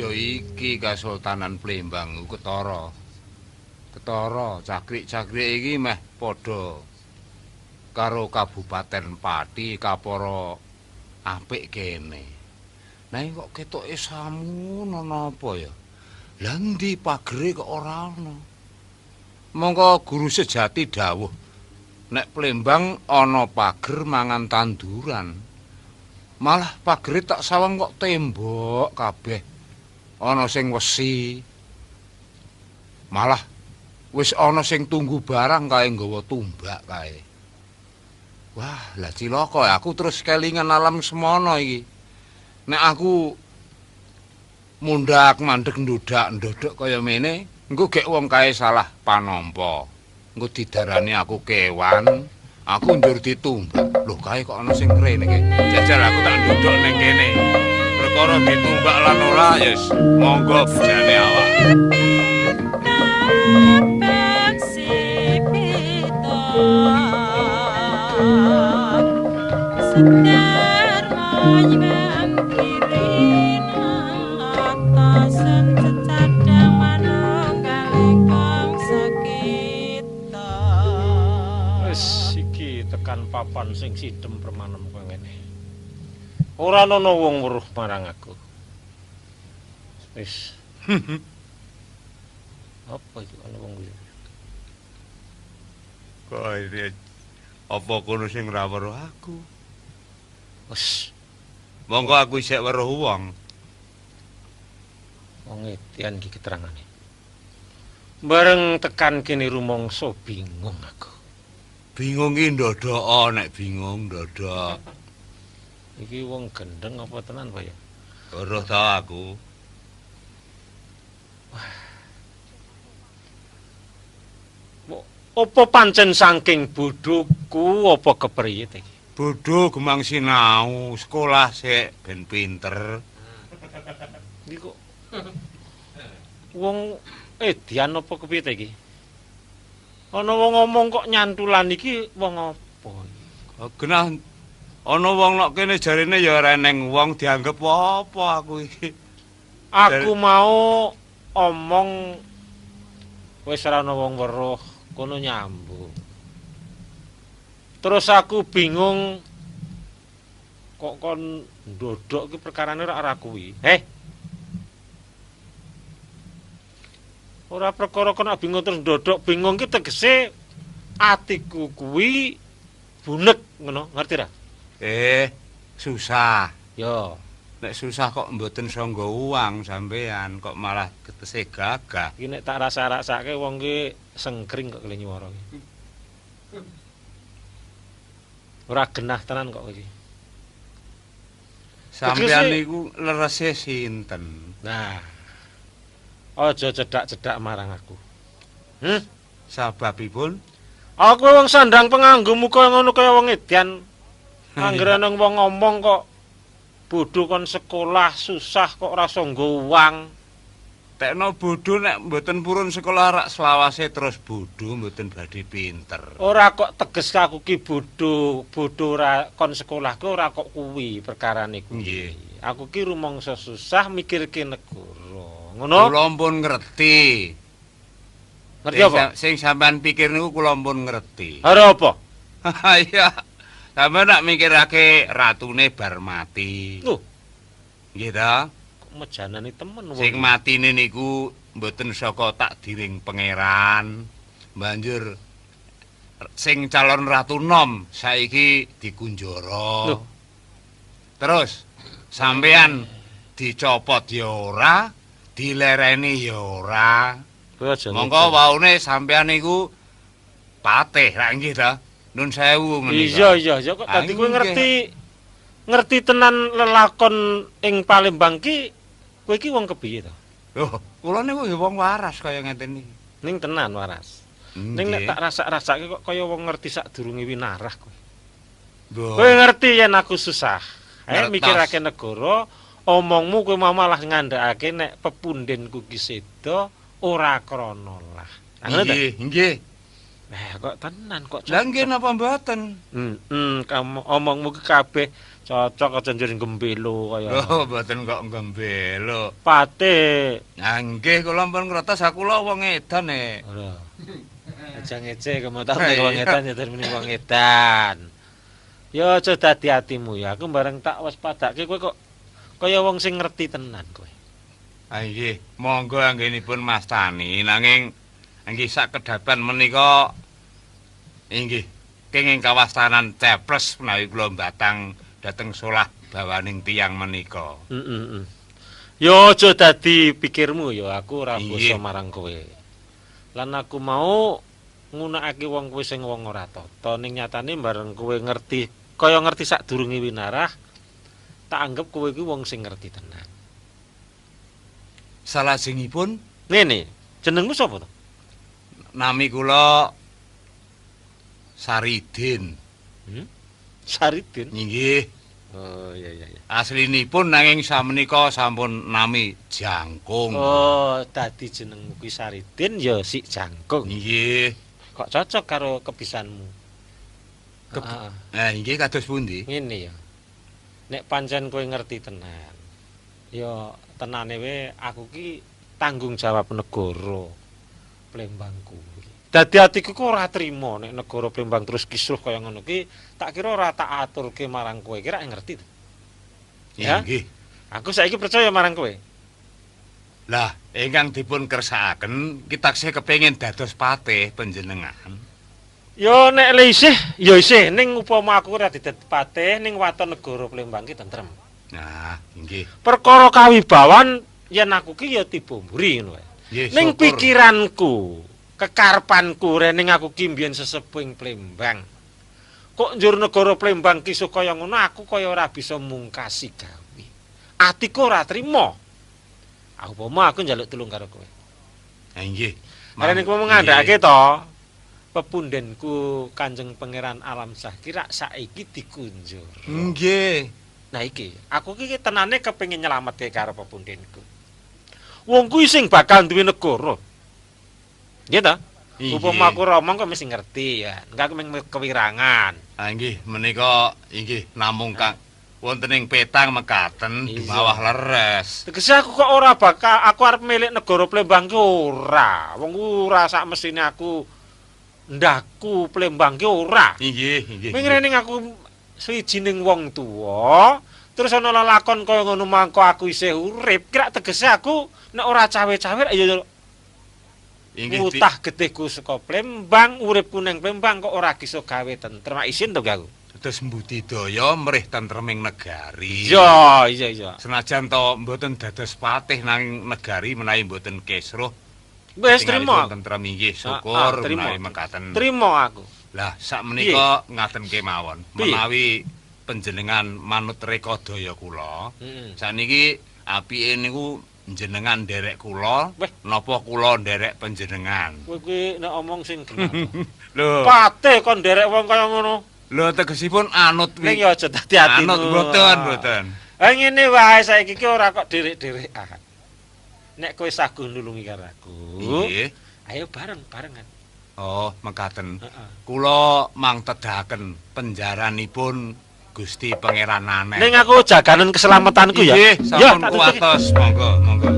Ya iki Kasultanan Plembang ketara. Ketara cakrik-cakrik iki meh padha karo Kabupaten Pati kapara apik kene. Nah kok ketoke samono napa ya? Lah endi pagere kok ora ana? Mongko guru sejati dawuh nek Plembang ana pager mangan tanduran. Malah pagere tak sawang kok tembok kabeh. Ana sing wesi. Malah wis ana sing tunggu barang kae nggawa tumbak kae. Wah, lah cilaka aku terus kelingan alam semono iki. Nek aku mundak mandek ndodhak-ndodhok kaya mene, engko gek wong kae salah panampa. Engko didarani aku kewan, aku njur ditumbak. Lho kae kok ana sing rene iki. Jajal aku tak ndodhok ning kene. Perkara ditumbak lan ora ya monggo bejane awak. Wis iki tekan papan sing sidem permanem koyo ngene. Ora ana wong weruh marang aku. Wis. Apa itu ana wong kuwi? Kok apa kono sing ora weruh aku? Wis. Monggo aku isih weruh wong. Wong edian iki keterangane. Bareng tekan kene rumangsa bingung aku. Bingung ki ndodhok nek bingung ndodhok. Iki wong gendeng apa tenan apa ya? Weruh ta aku. Wah. Apa pancen saking bodhoku apa kepriye ta iki? Bodho gemang sinau, sekolah sik ben pinter. Iki kok wong edian apa kepiye ta iki? Ana wong ngomong kok nyantulan iki wong apa iki? Genah ana wong nok kene jarene ya ora eneng wong dianggep apa aku iki. Aku mau omong wis ora ana wong weruh kono nyambung. Terus aku bingung kok kon ndodhok iki perkarane ora kuwi. Heh. Ora perkara kon bingung terus ndodhok bingung ki tegese atiku kuwi bunek ngono, ngerti ra? Susah. Ya, nek susah kok mboten sangga uang sampean kok malah ketese gagah. Iki nek tak rasa-rasake wong ki sengkring kok kele nyuwara ki. Ora genah tenan kok iki. Sampeyan niku lerese sinten? Nah. Aja cedak-cedak marang aku. Sababipun aku wong sandang penganggo muka ngono kaya wong edan. Anggere ana wong ngomong kok bodho kon sekolah susah kok ora sangga uang. Tekno bodho nek mboten purun sekolah rak selawase terus bodho mboten badhe pinter. Ora kok teges aku ki bodho, bodho ora kon sekolah ki ora kok kuwi perkarane kuwi. Nggih. Aku ki rumangsa susah mikirke negara. Ngono? Kula pun ngerti. Ngerti apa? Sing sampean pikir niku kula pun ngerti. Ora apa? Iya. Sampeyan nak mikirake ratune bar mati. Lho. Nggih ta? Kok mejanane temen wong. Sing matine niku mboten saka takdiring pangeran. Banjur sing calon ratu nom saiki dikunjara. Lho. Terus sampean dicopot ya ora, dilereni ya ora. Monggo waune sampean niku patih ra nggih ta? Nun sewu menika. Iya iya kok dadi kowe ngerti tenan lelakon ing Palembang ki kowe iki wong kepiye to? Lho, kula niku nggih wong waras kaya ngeten iki. Ning tenan waras. Ning nek tak rasak-rasake kok kaya wong ngerti sadurunge winarah kowe. Kowe ngerti yen aku susah. Mikirake negara, omongmu kowe mau malah ngandhakake nek pepundenku ki seda ora krana lah. Nggih, nggih. Kok tenan kok. Lah nggih napa mboten? Kamu omongmu ki kabeh cocok aja njur gembelo kaya. Lho, mboten kok gembelo. Pate. Nah nggih kula pun ngertos aku kula wong edan e. Ora. Aja ngece kemo tak nek wong edan ya termini wong edan. Ya aja dadi atimu ya. Aku bareng tak waspadake kowe kok kaya wong sing ngerti tenan kowe. Ah nggih, monggo anggenipun Mas Tani nanging nggih sakedhapan menika inggih kenging kawastanan ceples menawi kula mbatang dhateng solah bawaning tiyang menika. Ya aja dadi pikirmu ya aku ora basa marang kowe. Lan aku mau ngunakake wong kowe sing wong ora tata ning nyatane bareng kowe ngerti kaya ngerti sadurunge winarah tak anggap kowe kuwi wong sing ngerti tenan. Salajengipun ngene, jenengmu sapa to? Nami kula Saridin. Saridin? Nggih. Oh iya. Aslinipun nanging samenika sampun nami Jangkung. Oh, dadi jenengmu kuwi Saridin ya si Jangkung. Nggih. Kok cocok karo kebisanmu? Nah, nggih kados pundi? Ngene ya. Nek pancen kowe ngerti tenan. Ya tenane wae aku ki tanggung jawab negara Plembang kuwi. Dadi atiku ku ora trima nek negara Plembang terus kisruh kaya ngono ki, tak kira ora tak aturke marang kowe. Kira ngerti to? Ya? Nggih. Aku saiki percaya marang kowe. Lah, ingkang dipun kersakaken ki taksih kepengin dados patih panjenengan. Ya nek le isih, ya isih ning upama aku ora dadi patih ning waton negara Plembang ki tentrem. Nah, nggih. Perkara kawibawan yen aku ki ya tiba mburi ngono wae. Ning pikiranku, kekarepanku rening aku ki mbiyen sesepuh ing Plembang. Kok njur negara Plembang kisuk kaya ngono aku kaya ora bisa mungkasi gawe. Atiku ora trima. Aku upama aku njaluk tulung karo kowe. Ha nggih. Rene kowe ngandhakake to. Pepundenku Kanjeng Pangeran Alam Sah ki rak saiki dikunjur. Nggih. Nah iki, aku ki tenane kepengin nyelametke karo pepundenku. Wong kuwi sing bakal duwe negara. Nggih ta? Upama aku romong kok mesti ngerti ya. Engko aku mung kewirangan. Ah nggih, menika inggih namung kang wonten ing petang mekaten dimawah leres. Tegese aku kok ora bakal aku arep milik negara Plembang ki ora. Wong ora sak mestine aku ndaku Plembang ki ora. Inggih, inggih. Ming rene aku swijining wong tuwa, terus ana lelakon kaya ngono mangko aku isih urip, kira tegese aku nek ora cawe-cawe ya ngutah getihku saka Plembang, uripku nang Plembang kok ora bisa gawe tentrem. Isin to aku. Terus mbudidaya mrih tentreming negari. Iya, iya, iya. Senajan to mboten dados patih nang negari menawi mboten kisruh. Wis trima. Tentrem inggih, syukur menawi mekaten. Trima aku. Lah sakmenika ngaten kemawon. Menawi panjenengan manut rekodaya kula, sakniki apike niku jenengan nderek kula, napa kula nderek panjenengan? Kowe kuwi nek omong sing genah. Lho, patih kon nderek wong kaya ngono. Lho tegesipun anut ning ya aja dadi atimu. Anut mboten, mboten. Ha ngene wae saiki ki ora kok derek-derekan. Nek kowe saguh nulungi karo aku. Nggih. Ayo bareng-barengan. Oh, mekaten. Kula mangtedaken penjaranipun Gusti Pangeran Aneh. Ning aku jaganen keselamatanku ya. Nggih, sampun kuwatos. Monggo, monggo.